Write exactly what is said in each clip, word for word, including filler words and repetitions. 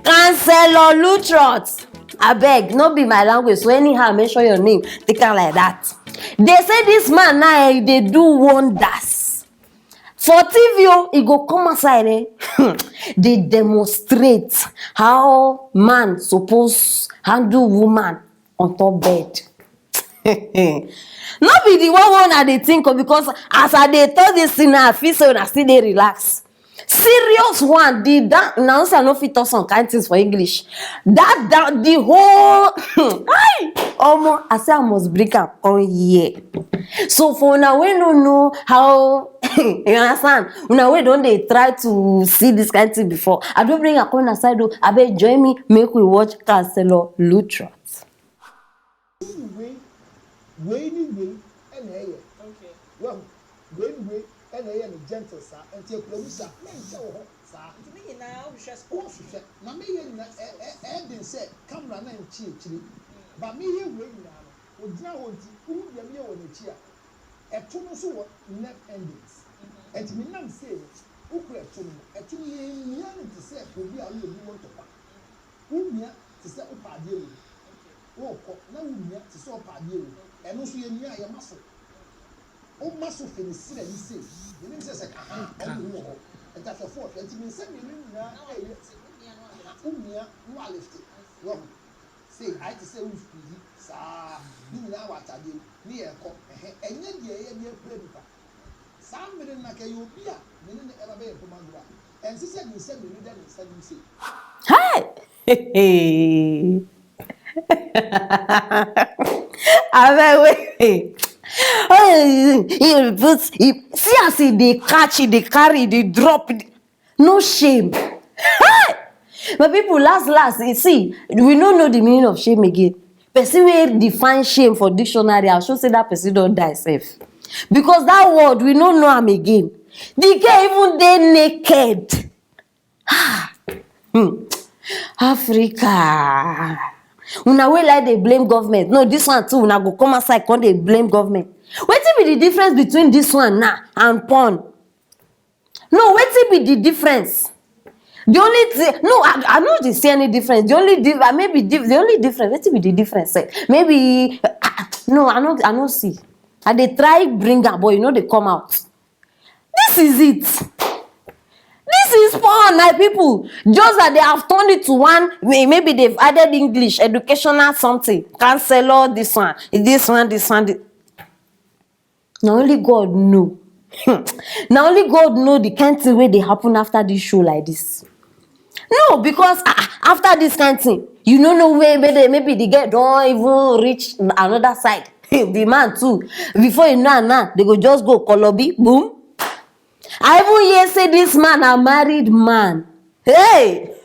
Councillor Lutrot, abeg, no be my language, so anyhow I mention your name, take am like that. They say this man now, eh, dey do wonders. For T V o, e go come outside, eh, dey demonstrate how man suppose handle woman on top bed. No be the one wey una dey think o, because as I dey talk this thing now, I feel say una still dey relax. Serious one, the da-, na so I no fit talk some kind things for English. That, that, the whole, hi, omo, I say I must bring am come here. So for una wey no know how, you understand? Una wey don dey try to see this kind thing before, I don bring am come una side o. Abeg, join me, make we watch Councillor Lutrot. Wei, wei ni wei ɛna ɛyɛ. Wahu, wei ni wei ɛna ɛyɛ no gentle saa. Nti ekura mu saa, na nkyɛ wɔ hɔ saa. Nti ne nyinaa wohwehwɛ sport. Wohwehwɛ. Na meyɛ nyina ɛ ɛ ɛden sɛ camera na nkyɛ akyire. Ba meyɛ wei nyinaa no, ogyina hɔ nti, wohu deɛ meyɛ wɔ n'akyi a, ɛto no nso wɔ nerve endings. Nti menam sei no, wokura ɛto no mu. Ɛto no yɛn nua no te sɛ obi a woyɛ bi wɔ ntɔkwa. Wo nua te sɛ wopɛ adeɛ wɔ mu. Wokɔ na wo nua te sɛ ɔpɛ adeɛ wɔ mu. Ɛno nso yɛ nua a yɛma so. Woma so fɛ ne sira yi sei. Menim sɛ sɛ kaha ɔmo wɔ hɔ. Nti ahwɛfoɔ hwɛ nti me nsɛm mmienu nyinaa ɛyɛ wo nua no alifte. Wahu sei ayɛ te sɛ wo squeeze saa ne nyinaa wɔ atadeɛ mu ne yɛkɔ ɛhɛ ɛnyɛ deɛ ɛyɛ deɛ kura nipa. Saa mmere no na kɛyɛ obi a me ne no ɛba bɛyɛ mpoma agorɔ a ɛnse sɛ ne nsa mmienu da ne nsa no mu sei. Hey! Abeg wait. He put, he, see as he dey catch, he dey carry, he dey drop. No shame. Hey! My people, last last, you see, we no know the meaning of shame again. Person wey define shame for dictionary, I sure say that person don die sef. Because that word, we no know am again. The girl even dey naked. Ah, hmm. Africa. Una wey like dey blame government. No, this one too, una go come outside come dey blame government. Wetin be the difference between this one now and porn? No, wetin be the difference? The only thing, no, I, I no dey see any difference. The only diff, I maybe diff, the only difference, wetin be the difference? Sef? Maybe, ah, no, I no, I no see. I dey try bring am, but e no dey come out. This is it. This is porn, my people. Just that they have turned it to one, may-, maybe they've added English, educational something. Counselor, this one, this one, this one. This. Na only God know. Na only God know the kind thing wey dey happen after this show like this. No, because, ah, ah, after this kind thing, you no know where maybe, maybe the girl don even reach another side. The man too, before you know am now, they go just go kolobi, boom. I even hear say this man na married man. Hey!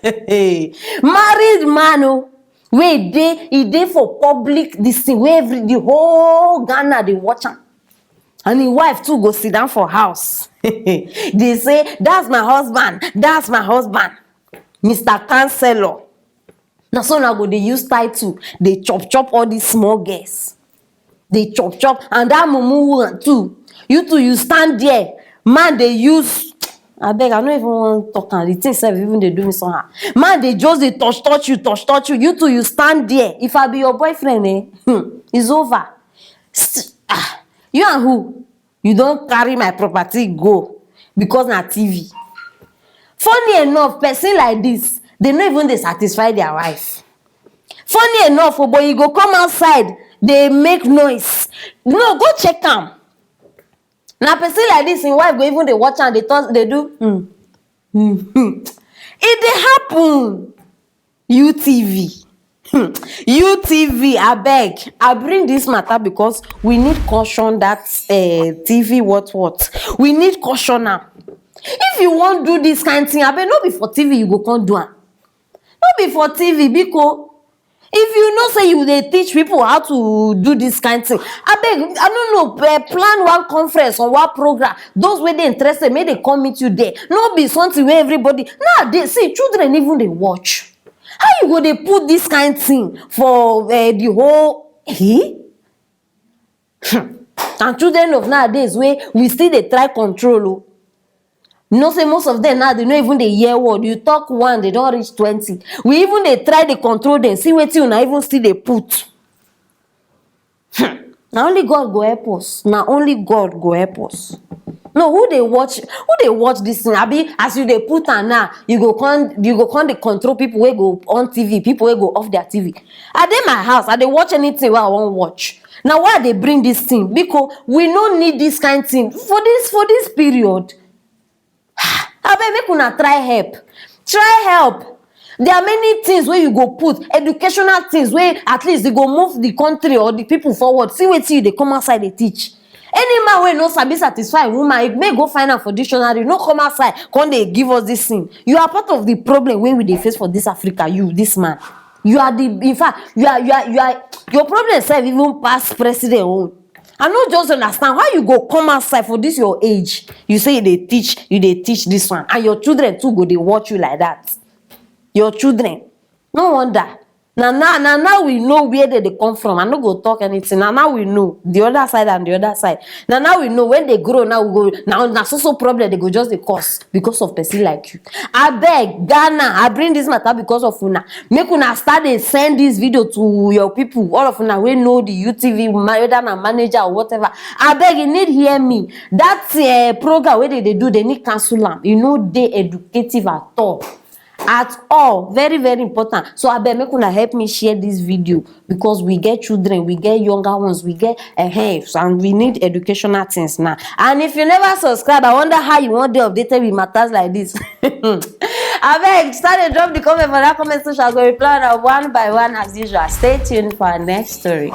Married man o, wey dey, e dey for public this thing wey every, the whole Ghana dey watch am. And him wife too go sit down for house. Dey say, "That's my husband, that's my husband." Mister Counselor. Na so una go dey use title dey chop chop all these small girls. Dey chop chop, and that mumu one too. You too, you stand there. Man dey use, abeg, I no even wan talk am. The thing sef even dey do me somehow. Man dey just dey touch touch you, touch touch you. You too, you stand there. If I be your boyfriend, eh, hmm, it's over. St-, ah, you and who? You don carry my property go because na T V. Funny enough, person like this, they no even dey satisfy their wife. Funny enough, oh, but you go come outside, dey make noise. No, go check am. Na person like this, him wife go even dey watch am, dey talk, dey do, hmm. Hmm, hmm. E dey happen. U T V. Hmm. U T V, abeg, I bring this matter because we need caution that, eh, T V what what. We need caution am. If you wan do this kind thing, abeg, no be for T V you go come do am. No be for T V, biko. If you know say you dey teach people how to do this kind thing, abeg, I no know, eh, plan one conference or one program. Those wey dey interested, make they come meet you there. No be something wey everybody. Nowadays, see, children even dey watch. How you go dey put this kind thing for, eh, the whole, eh? Hmm. And children of nowadays wey we still dey try control o. You know say most of them now, they no even dey hear word. You talk one, they don reach twenty. We even dey try dey control them. See wetin una even still dey put. Hmm. Na only God go help us. Na only God go help us. No, who dey watch, who dey watch this thing? Abi, as you dey put am now, you go come, you go come dey control people wey go on T V, people wey go off their T V. I dey my house, I dey watch anything wey I wan watch. Na why I dey bring this thing? Because we no need this kind thing for this, for this period. Abeg, make una try help. Try help. There are many things wey you go put, educational things wey at least e go move the country or the people forward. See wetin you dey come outside dey teach. Any man wey no sabi satisfy woman, e make go find am for dictionary. No come outside, come dey give us this thing. You are part of the problem wey we dey face for this Africa, you, this man. You are the, in fact, you are, you are, you are, your problem sef even pass president own. I no just understand how you go come outside for this your age. You say you dey teach, you dey teach this one, and your children too go dey watch you like that. Your children. No wonder. Na now, na now we know where they dey come from. I no go talk anything. Na now we know the other side and the other side. Na now we know when they grow. Now we go, now na so so problem they go just dey cause because of person like you. Abeg, Ghana, I bring this matter because of una. Make una start dey send this video to your people. All of una wey know the U T V, ma-, whether na manager or whatever. Abeg, you need hear me. That, eh, program wey they dey do, they need cancel am. E no dey educative at all. At all. Very, very important. So abeg, make una help me share this video because we get children, we get younger ones, we get, eh, and we need educational things now. And if you never subscribe, I wonder how you wan dey updated with matters like this. Abeg, start dey drop the comment for that comment section. I go reply una one by one as usual. Stay tuned for our next story.